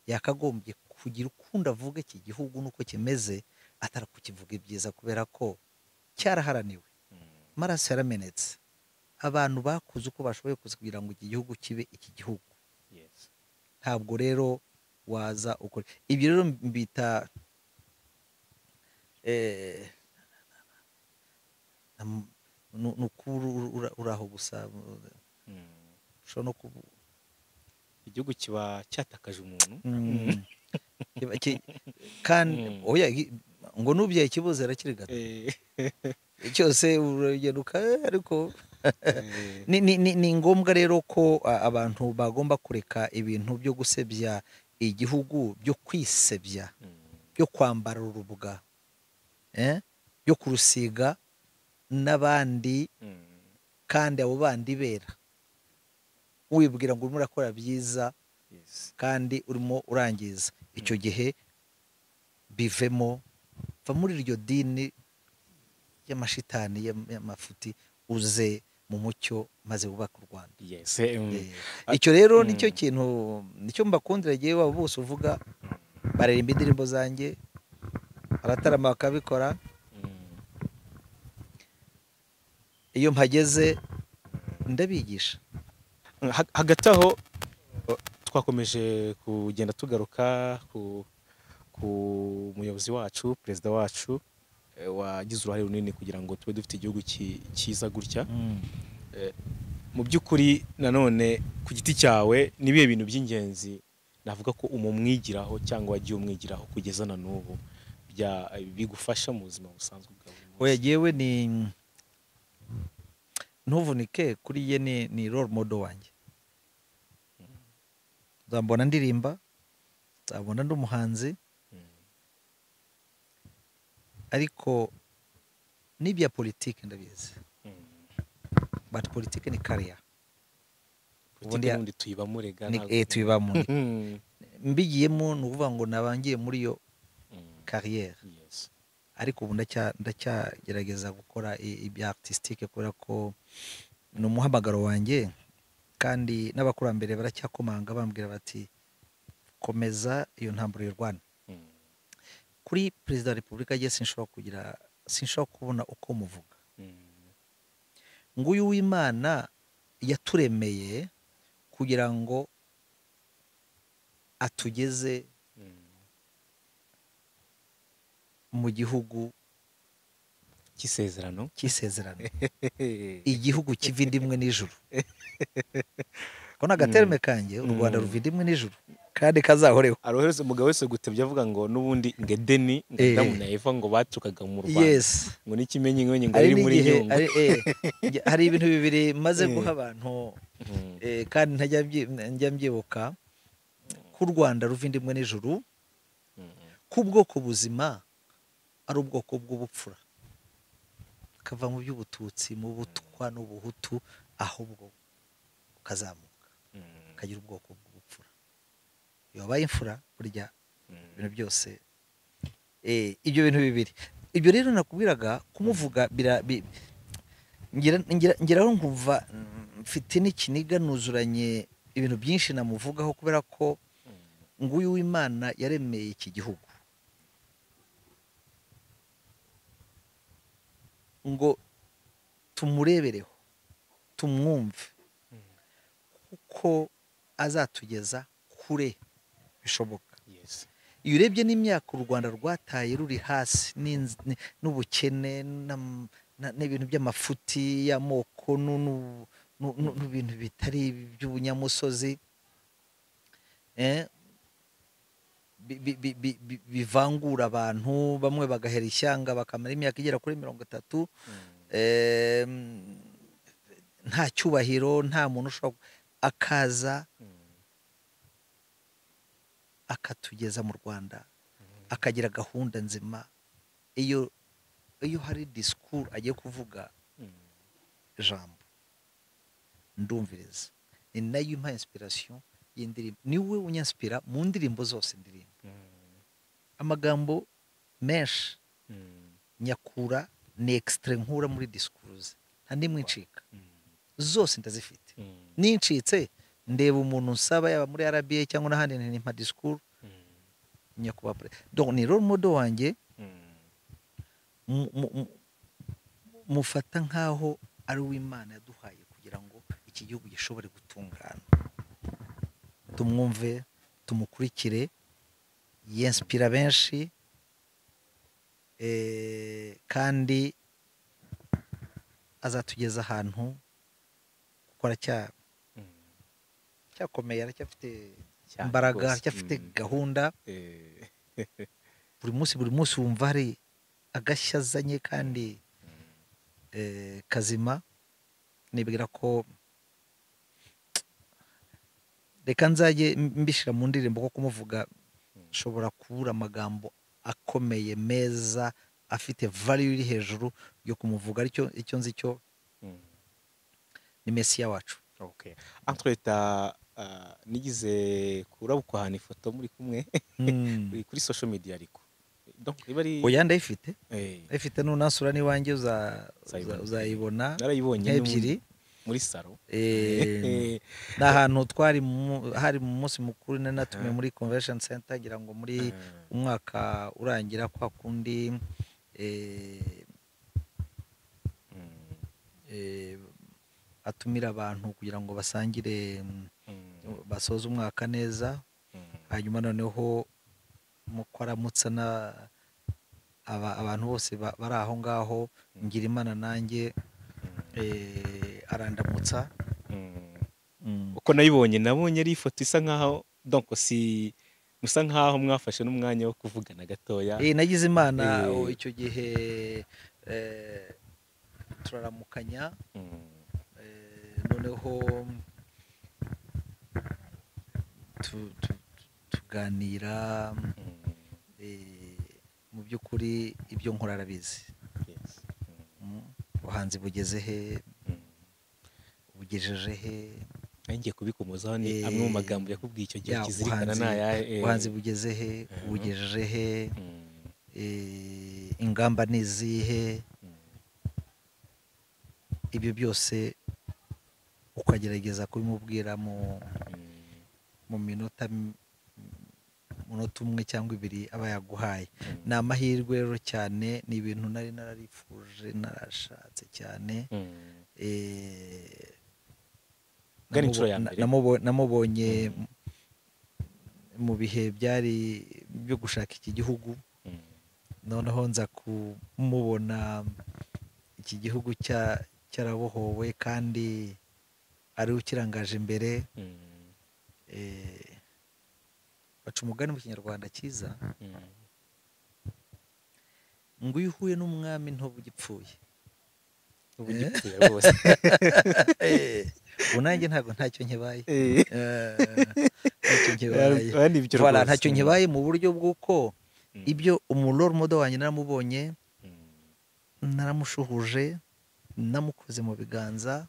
yakagombye kugira ukundi avuga iki gihugu nuko kimeze, atari kukivuga ibyiza, kubera ko cyaraharaniwe, amaraso yaramenetse, abantu bakuze uko bashoboye kugira ngo iki gihugu kibe iki gihugu. Ntabwo rero waza ukora ibyo. Rero mbita Ni ukuri uri aho gusa, ushobora no kuba Igihugu kiba cyatakaje umuntu. Kandi oya, ngo nubyaye ikibuze arakirigata cyose, uragenda ariko ni ngombwa rero ko abantu bagomba kureka ibintu byo gusebya igihugu, byo kwisebya, byo kwambara urubuga, byo kurusiga n'abandi, kandi abo bandi bera wibwira ngo urimo urakora byiza kandi urimo urangiza. Icyo gihe bivemo, va muri iryo dini y'amashitani, y'amafuti, uze mu mucyo maze wubake u Rwanda. Yes. Icyo rero nicyo kintu nicyo mbakundira igihe waba bose uvuga, baririmba indirimbo zanjye, baratarama, bakabikora. Iyo mpageze ndabigisha. Hagati aho twakomeje kugenda tugaruka ku muyobozi wacu, perezida wacu, wagize uruhare runini kugira ngo tube dufite igihugu cyiza gutya. Mu by'ukuri nanone ku giti cyawe, ni ibihe bintu by'ingenzi navuga ko umumwigiraho cyangwa wagiye umwigiraho kugeza na n'ubu bigufasha mu buzima busanzwe bwa buri munsi? Oya, jyewe ni ntuvunike kuri ye, ni role model wanjye. Nzambona ndirimba, nzabona ndi umuhanzi, ariko n'ibya politiki ndabizi, but politiki ni career. Politiki Ubundi n'ubundi tuyibamo rega. Ni tuyibamo. Mbigiyemo ni ukuvuga ngo nabangiye muri iyo carrière, ariko ubu ndacyagerageza gukora ibya artistique kubera ko ni umuhamagaro wanjye, kandi n'abakurambere baracyakomanga bambwira bati: "Komeza iyo ntambaro y'u Rwanda." Kuri perezida wa repubulika ye sinshobora kugira, sinshobora kubona uko muvuga. Nguyu w'Imana yaturemeye kugira ngo atugeze mu gihugu cy'isezerano. Cy'isezerano, igihugu kiva inda imwe n'ijuru. Ko ni agaterme kanjye, u Rwanda ruva inda imwe n'ijuru kandi kazahoreho. Arohereza umugabo wese gutebya avuga ngo n'ubundi ngo Edeni, ngo Adamu na Eva ngo baturukaga mu Rwanda, ngo n'ikimenyimenyi ngo Hari riri muri n'igihe Nyungwe. Hari ibintu bibiri maze guha abantu, kandi ntajya njya mbyibuka ko u Rwanda ruva inda imwe n'ijuru, ko ubwoko buzima ari ubwoko bw'ubupfura, kava mu by'ubututsi, mu butwa n'ubuhutu, ahubwo ukazamuka ukagira ubwoko bw'ubupfura. Iyo wabaye imfura burya ibintu byose, ibyo bintu bibiri, ibyo rero nakubwiraga kumuvuga ngeraho nkumva mfite n'ikiniga, nuzuranye ibintu byinshi namuvugaho, kubera ko nguyu w'Imana yaremeye iki gihugu ngo tumurebereho, tumwumve, kuko azatugeza kure bishoboka. Iyo urebye n'imyaka u Rwanda rwataye ruri hasi n'ubukene n'ibintu by'amafuti y'amoko n'ibintu bitari by'ubunyamusozi, bivangura abantu, bamwe bagahera ishyanga bakamara imyaka igera kuri 30, nta cyubahiro, nta muntu ushobora akaza akatugeza mu Rwanda, akagira gahunda nzima. Iyo hari disikuru agiye kuvuga, ijambo ndumviriza, ni nayo impa inspiration y'indirimbo. Niwe unyansipira mu ndirimbo zose ndirimbo. Amagambo menshi nyakura ni extrait nkura muri disikuru ze, nta n'imwe incika, zose ndazifite. Nincitse ndeba umuntu nsaba, yaba muri RBA cyangwa n'ahandi, ntimpa disikuru nyakubahwa perezida. Donc ni role model wanjye, mufata nk'aho ari uw'Imana yaduhaye kugira ngo iki gihugu gishobore gutungana. Tumwumve, tumukurikire, yensipira benshi. Kandi azatugeza ahantu kuko aracyakomeye, aracyafite imbaraga, aracyafite gahunda. Buri munsi wumva hari agashya azanye kandi kazima. Nibwira ko reka nzajye mbishyira mu ndirimbo, ko kumuvuga nshobora kubura amagambo akomeye meza afite value iri hejuru yo kumuvuga, aricyo icyo nzi cyo ni Mesiya wacu. Okay. Entre-temps nigize kurabukwa ahantu ifoto muri kumwe kuri social media, ariko donc iba ari oya ndayifite. Ndayifite, nunasura n'iwanjye uzayibona. Narayibonye ebyiri muri salo. Ni ahantu twari hari mu munsi mukuru natumiwe muri convention center, ngira ngo muri umwaka urangira kwa kundi atumira abantu kugira ngo basangire basoze umwaka neza. Hanyuma noneho mukoramutsa na abantu bose bari aho ngaho, ngira Imana nanjye arandamutsa. Uko nayibonye nabonye ari ifoto isa nkaho donc si musa nkaho mwafashe n'umwanya wo kuvugana gatoya. Nagize Imana icyo gihe turaramukanya. Noneho tuganira. Mu by'ukuri ibyo nkora arabizi. Ubuhanzi bugeze he, bugejeje he? Ngiye kubikomozaho, ni amwe mu magambo yakubwiye icyo gihe kizirikana nayahe. Ubuhanzi bugeze he, bugejeje he, ingamba ni izihe? Ibyo byose ukagerageza kubimubwira mu minota umwe cyangwa ibiri aba yaguhaye. Ni amahirwe rero cyane, ni ibintu nari nararifuje narashatse cyane. Namubonye mu bihe byari byo gushaka iki gihugu, noneho nza kumubona iki gihugu cyarabohowe kandi ari ukirangaje imbere. Baca umugani mu Kinyarwanda cyiza ngo iyo uhuye n'umwami ntuba ugipfuye. Rwose ubu nanjye ntabwo ntacyo nkibaye. Ntacyo nkibaye mu buryo bw'uko ibyo umuroro modo wanjye naramubonye, naramushuhuje, namukoze mu biganza,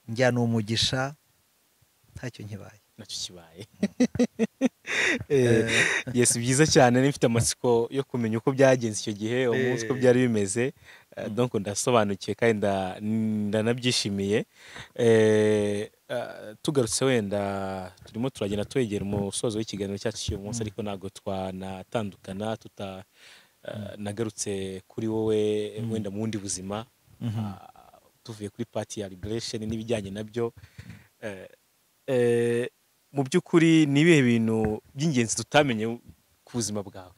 njyana umugisha, ntacyo nkibaye. Nacyo kibaye. Yes, byiza cyane. Nifite amatsiko yo kumenya uko byagenze icyo gihe, umunsi uko byari bimeze. Donc ndasobanukiwe kandi ndanabyishimiye. Tugarutse wenda turimo turagenda twegera umusozo w'ikiganiro cyacu cy'uyu munsi, ariko ntabwo twanatandukana tutanagarutse kuri wowe wenda mu bundi buzima, tuvuye kuri party ya liberation n'ibijyanye nabyo. Mu by'ukuri ni ibihe bintu by'ingenzi tutamenye ku buzima bwawe?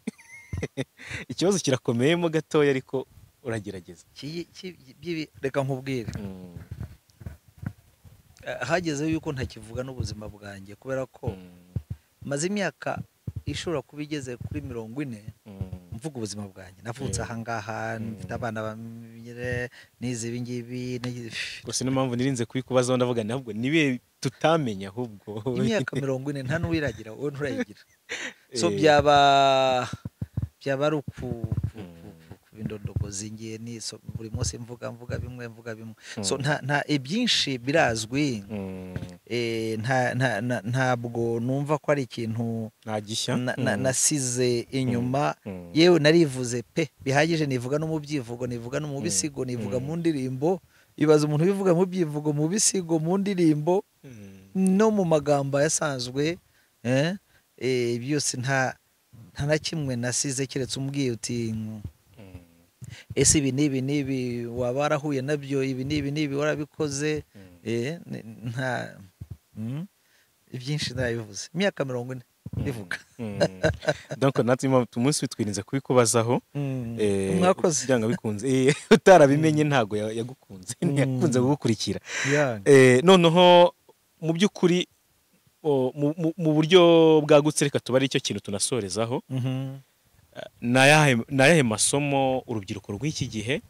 Ikibazo kirakomeyemo gatoya ariko uragerageza. Reka nkubwire, hageze yuko ntakivuga n'ubuzima bwanjye kubera ko maze imyaka ishobora kuba igeze kuri 40 mvuga ubuzima bwanjye. Navutse aha ngaha, mfite abana bamire, nize ibi ngibi. Gusa niyo mpamvu nirinze kubikubazaho, ndavuga ntabwo nibe tutamenya ahubwo imyaka 40 nta n'uwiragira, wowe nturayigira. So byaba ari kubindondogozi ngiye ni buri munsi mvuga bimwe. So nta ibyinshi birazwi. Ntabwo numva ko ari ikintu nasize inyuma. Yewe narivuze pe bihagije, nivuga no mu byivugo, nivuga no mu bisigo, nivuga mu ndirimbo. Ibaza umuntu ubivuga mu byivugo, mu bisigo, mu ndirimbo no mu magambo yasanzwe. Byose nta na kimwe nasize, keretse umbwiye uti ese ibi n'ibi n'ibi waba warahuye nabyo, ibi n'ibi n'ibi warabikoze. Nta ibyinshi narabivuze imyaka 40. Ndivuga. Donc natwe umunsi twirinze kubikubazaho. Mwakoze. Byanga bikunze. Utarabimenye ntago yagukunze, ntiyakunze kugukurikira. Noneho mu by'ukuri mu buryo bwagutse reka tuba ari cyo kintu tunasorezaho. Nayahe masomo urubyiruko rw'iki gihe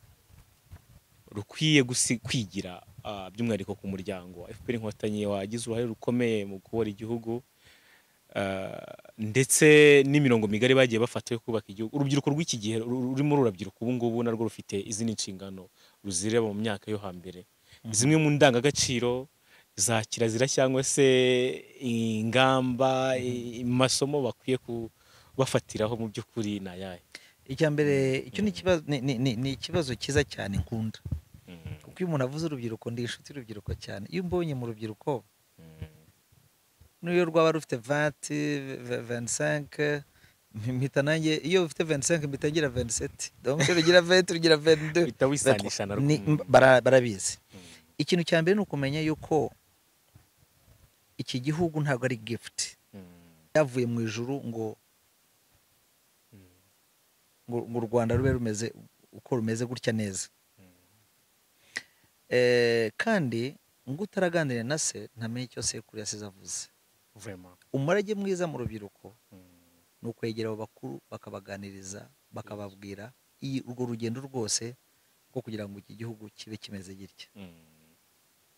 rukwiye kwigira by'umwihariko ku muryango wa FPR Inkotanyi wagize uruhare rukomeye mu kubora igihugu, ndetse n'imirongo migari bagiye bafata yo kubaka igihugu? Urubyiruko rw'iki gihe rurimo rurabyiruka ubu ngubu narwo rufite izindi nshingano ruzireba mu myaka yo hambere. Zimwe mu ndangagaciro za kirazira cyangwa se ingamba, masomo bakwiye kubafatiraho mu by'ukuri ni ayahe? Icya mbere, icyo ni ikibazo cyiza cyane nkunda, kuko iyo umuntu avuze urubyiruko ndi inshuti y'urubyiruko cyane. Iyo mbonye mu rubyiruko n'iyo rwaba rufite 20, 25, mpita nanjye iyo ufite 25 mpita ngira 27, donc rugira 20 rugira 22, uhita wisanisha narwo. Barabizi. Ikintu cya mbere ni ukumenya yuko iki gihugu ntabwo ari gift yavuye mu ijuru ngo ngo u Rwanda rube rumeze uko rumeze gutya neza. Kandi ngo utaraganira na se ntamenye icyo sekuru yasize avuze. Umurage mwiza mu rubyiruko ni ukwegera abo bakuru bakabaganiriza, bakababwira urwo rugendo rwose rwo kugira ngo iki gihugu kibe kimeze gitya,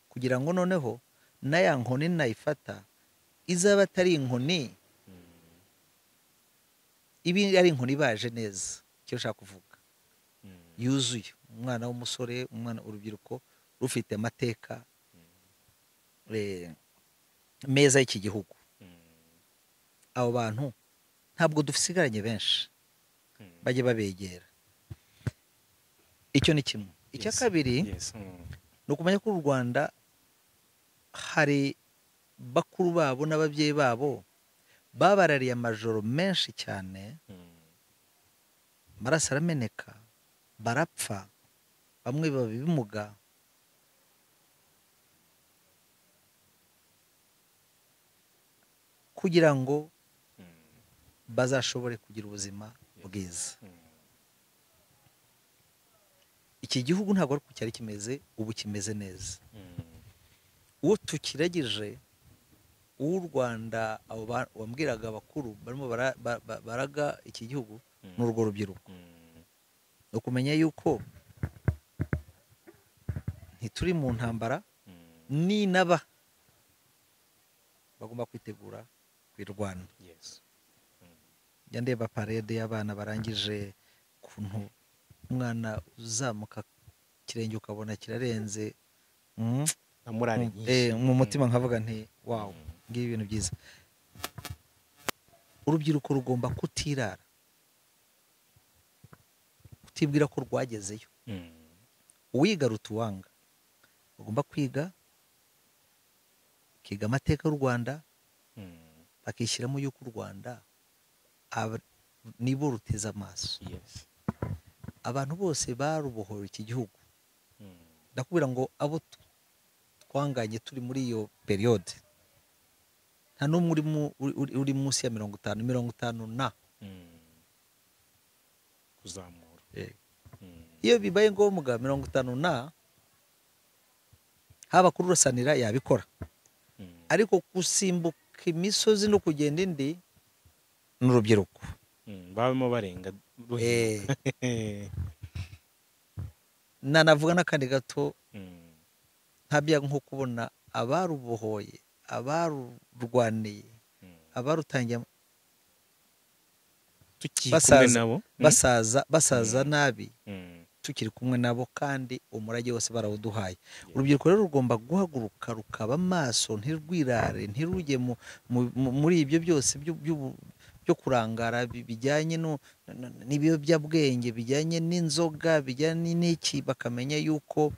kugira ngo noneho na ya nkoni nayifata izaba atari inkoni, ibi ari inkoni ibaje neza. Icyo ushaka kuvuga yuzuye, umwana w'umusore, umwana urubyiruko rufite amateka meza y'iki gihugu. Abo bantu ntabwo dusigaranye benshi, bajye babegera. Icyo ni kimwe. Icya kabiri ni ukumenya ko u Rwanda hari bakuru babo n'ababyeyi babo babarariye amajoro menshi cyane, amaraso arameneka, barapfa, bamwe baba ibimuga. Kugira ngo bazashobore kugira ubuzima bwiza. Iki gihugu ntabwo ari uko cyari kimeze, ubu kimeze neza. Uwo tukiragije uw'u Rwanda, abo wambwiraga abakuru barimo baraga iki gihugu ni urwo rubyiruko. Ni ukumenya yuko ntituri mu ntambara, ninaba bagomba kwitegura kwirwana. Njya ndeba parede y'abana barangije, ukuntu umwana uzamuka ikirenge ukabona kirarenze, mu mutima nkavuga nti wow, ngibi ibintu byiza. Urubyiruko rugomba kutirara, kutibwira ko rwagezeyo. Uwiga rutuwanga, bagomba kwiga, kiga amateka y'u Rwanda, bakishyiramo yuko u Rwanda nibo ruteze amaso. Abantu bose barubohora iki gihugu. Ndakubwira ngo abo twanganye turi muri iyo periode, nta n'umwe uri munsi ya 50, 50 na kuzamura. Iyo bibaye ngombwa 50 na haba kurusanira yabikora, ariko gusimbuka imisozi no kugenda indi n'urubyiruko babimo barenga. Nanavuga n'akandi gato, ntabya nko kubona abarubohoye, abarurwaniye, abarutangiye basaza nabi, tukiri kumwe nabo kandi umurage wose barawuduhaye. Urubyiruko rero rugomba guhaguruka rukaba maso, ntirwirare, ntirujye muri ibyo byose byo kurangara bijyanye n'ibiyobyabwenge, bijyanye n'inzoga, bijyanye n'iki, bakamenya yuko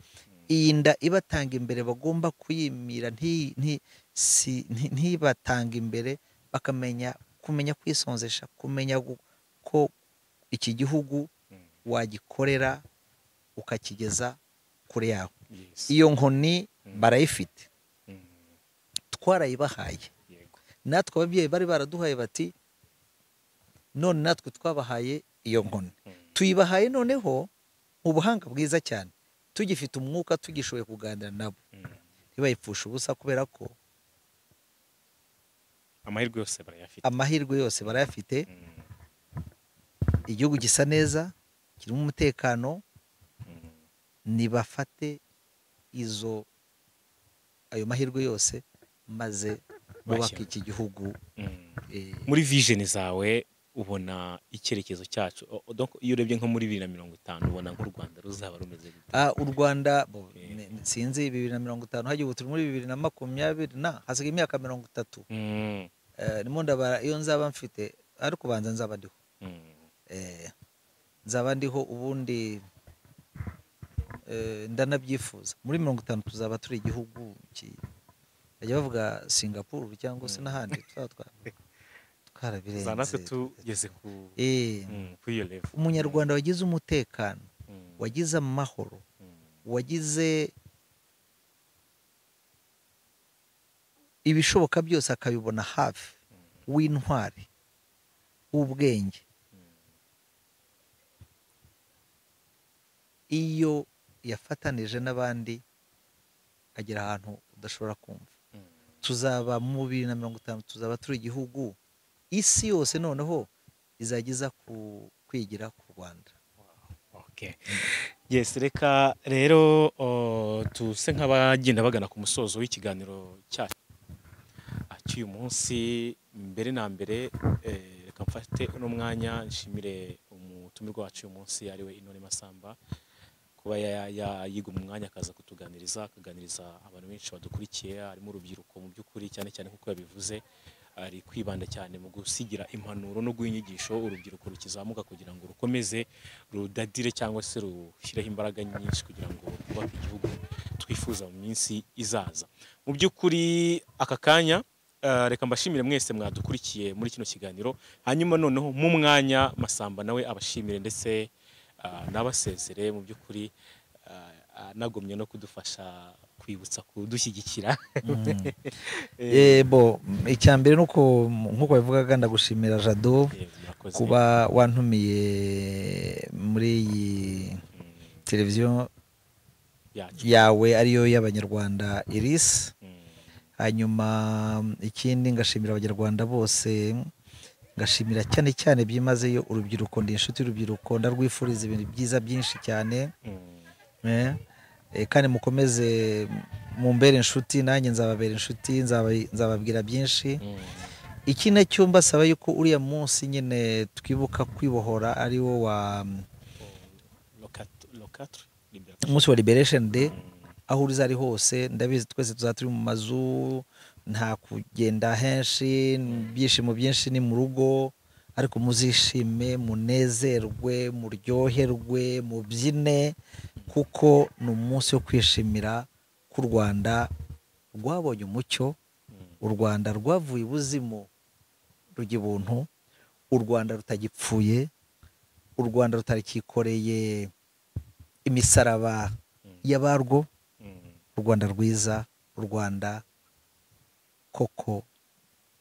iyi nda ibatanga imbere bagomba kuyimira, ntibatanga imbere, bakamenya kumenya kwisonzesha, kumenya ko iki gihugu wagikorera ukakigeza kure yaho. Iyo nkoni barayifite, twarayibahaye, Natwe ababyeyi bari baraduhaye bati none natwe twabahaye iyo nkoni, tuyibahaye noneho mu buhanga bwiza cyane, tugifite umwuka, tugishoboye kuganira nabo, ntibayipfushe ubusa, kubera ko amahirwe yose barayafite, amahirwe yose barayafite. Igihugu gisa neza, kirimo umutekano, nibafate izo ayo mahirwe yose maze bubake iki gihugu. Muri vision zawe ubona icyerekezo cyacu, donc iyo urebye nko muri 2050 ubona nk'u Rwanda ruzaba rumeze gute? U Rwanda sinzi 2050, hagiye ubu turi muri 2020 na hasigaye imyaka 30. Nimo ndabara iyo nzaba mfite, ariko banza nzaba ndiho. Nzaba ndiho ubundi ndanabyifuza. Muri 50 tuzaba turi igihugu bajya bavuga Singapore cyangwa se n'ahandi, tuzaba twarabirenze natwe tugeze ku iyo level. Umunyarwanda wagize umutekano, wagize amahoro, wagize ibishoboka byose akabibona hafi, w'intwari, w'ubwenge, iyo yafatanije n'abandi agera ahantu udashobora kumva. Tuzaba mu 2050 tuzaba turi igihugu isi yose noneho izageza ku kwigira ku Rwanda. Okay. Yes, reka rero tuse nk'abagenda bagana ku musozo w'ikiganiro cyacu cy'uyu munsi. Mbere na mbere reka mfate uno mwanya nshimire umutumirwa wacu uyu munsi ariwe Intore Masamba, kuba yiga umwanya akaza kutuganiriza, akaganiriza abantu benshi badukurikiye, harimo urubyiruko mu by'ukuri, cyane cyane kuko yabivuze ari kwibanda cyane mu gusigira impanuro no guha inyigisho urubyiruko rukizamuka kugira ngo rukomeze rudadire cyangwa se rushyireho imbaraga nyinshi kugira ngo rwubake igihugu twifuza mu minsi izaza. Mu by'ukuri aka kanya reka mbashimire mwese mwadukurikiye muri kino kiganiro, hanyuma noneho mu mwanya Masamba nawe abashimire ndetse nabasezere mu by'ukuri, nagomye no kudufasha kwibutsa kudushyigikira. Yebo, icyambere nuko nkuko bivugaga ndagushimira Jado kuba wantumiye muri iyi televiziyo yawe ariyo y'Abanyarwanda Iris. Hanyuma ikindi ngashimira Abanyarwanda bose, ngashimira cyane cyane byimazeyo urubyiruko. Ndi inshuti y'urubyiruko, ndarwifuriza ibintu byiza byinshi cyane. Kandi mukomeze mumbere inshuti, nanjye nzababera inshuti, nzababwira byinshi. Iki nacyo mbasaba yuko uriya munsi nyine twibuka kwibohora ari wo wa umunsi wa Liberation Day, aho uri ari hose ndabizi twese tuzaba turi mu mazu, nta kugenda henshi, ibyishimo byinshi ni mu rugo, ariko muzishime, munezerwe, muryoherwe, mubyine, kuko ni umunsi wo kwishimira ku Rwanda rwabonye umucyo, u Rwanda rwavuye ibuzimu rujya ibuntu, u Rwanda rutagipfuye, u Rwanda rutarikikoreye imisaraba y'abarwo, u Rwanda rwiza, u Rwanda koko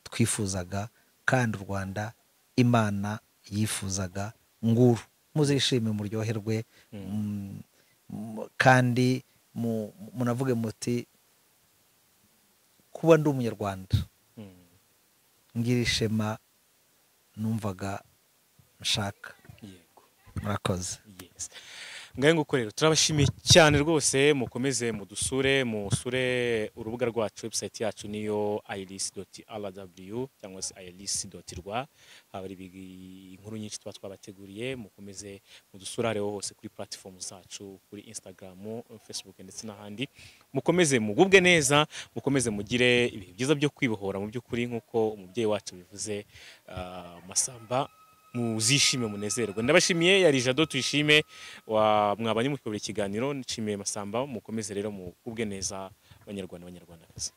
twifuzaga, kandi u Rwanda Imana yifuzaga. Nguru muzishime, muryoherwe, kandi munavuge muti kuba ndi Umunyarwanda ngira ishema numvaga nshaka. Yego, murakoze. Yes, ngaye nguko rero turabashimiye cyane rwose, mukomeze mudusure, musure urubuga rwacu, website yacu niyo iris.rw cyangwa se iris.rwa, haba inkuru nyinshi tuba twabateguriye. Mukomeze mudusure rero hose kuri platform zacu, kuri Instagram, Facebook ndetse n'ahandi. Mukomeze mugubwe neza, mukomeze mugire ibihe byiza byo kwibohora mu by'ukuri nkuko umubyeyi wacu bivuze Masamba. Muzishime, munezerwe. Ndabashimiye, yari Jado Tuyishime wa mwabanye mu kiganiro, nshimiye Masamba. Mukomeze rero mugubwe neza Banyarwanda, Banyarwandakazi.